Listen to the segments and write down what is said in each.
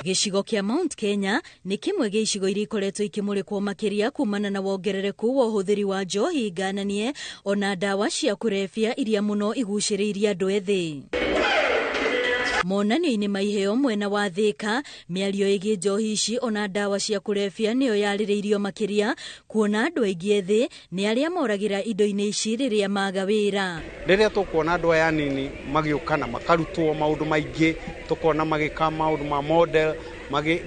Gĩcigo kĩa Mount Kenya nĩ kĩmwe gĩa icigo iria ikoretwo ikĩmũrĩkwo makĩria kumana na wongerereku wa ũhũthĩri wa njohi ngananie ona ndawa cia kũrebia iria mũno igucĩrĩirie andũ ethĩ. Monanio-inĩ ma iheo mwena wa Thĩka, mĩario ĩgiĩ njohi ici ona ndawa cia kũrebia nĩyo yarĩrĩirio makĩria, kuona andũ aingĩ ethĩ nĩ arĩa moragĩra indo-inĩ ici rĩrĩa maga wĩra. Rĩrĩa tũkuona andũ aya anini magĩũka na makarutwo maũndũ maingĩ, tũkona magĩka maũndũ ma model,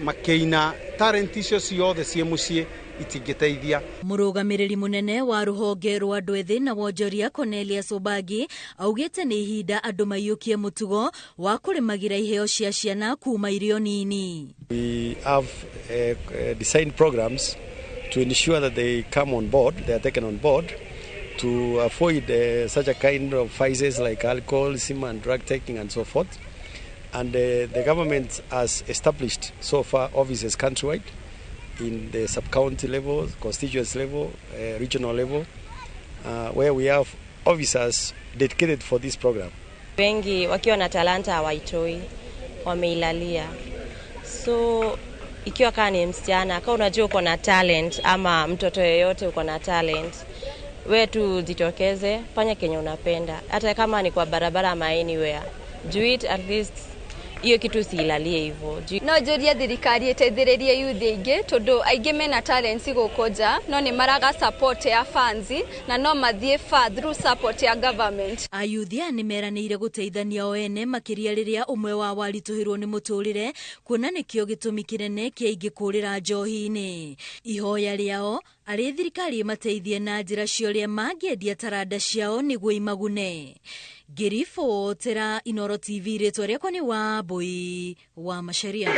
makĩina, talent icio ciothe ciĩ mũciĩ itingĩteithia. Mũrũgamĩrĩri mũnene wa rũhonge rwa andũ ethĩ na wonjoria Cornelius Obagi augĩte nĩ ihinda andũ maiyũkie mũtugo wa kũrĩmagĩra iheo cia ciana kuma irĩ o nini. We have designed programs to ensure that they come on board, they are taken on board to avoid such a kind of vices like alcoholism and drug taking and so forth. And the government has established so far offices countrywide in the sub-county level, constituency level, regional level, where we have officers dedicated for this program. Wengi wakiwa na talanta hawaitoi, wameilalia. So ikiwa kaa ni msichana, kama unajua uko na talent ama mtoto yeyote uko na talent, we tu jitokeze, fanya kenye unapenda, hata kama ni kwa barabara ama anywhere, do it at least hiyo kitu usiilalie hivyo. No njũrie thirikari ĩteithĩrĩrie youth aingĩ tondũ aingĩ mena talents gũkũ nja no nĩ maraga support ya funds na no mathiĩ far through support ya government. Ayuthi aya nĩ meranĩire gũteithania o ene makĩria rĩrĩa ũmwe wao aritũhĩrwo nĩ mũtũrĩre, kuona nĩkĩo gĩtũmi kĩnene kĩa aingĩ kũrĩra njohi-inĩ. Ihoya rĩao arĩ thirikari ĩmateithie na njĩra cia ũrĩa mangĩendia taranda ciao nĩguo imagune. Ngĩribotera Inooro TV, rĩtwa rĩakwa nĩ Wambui wa Macharia.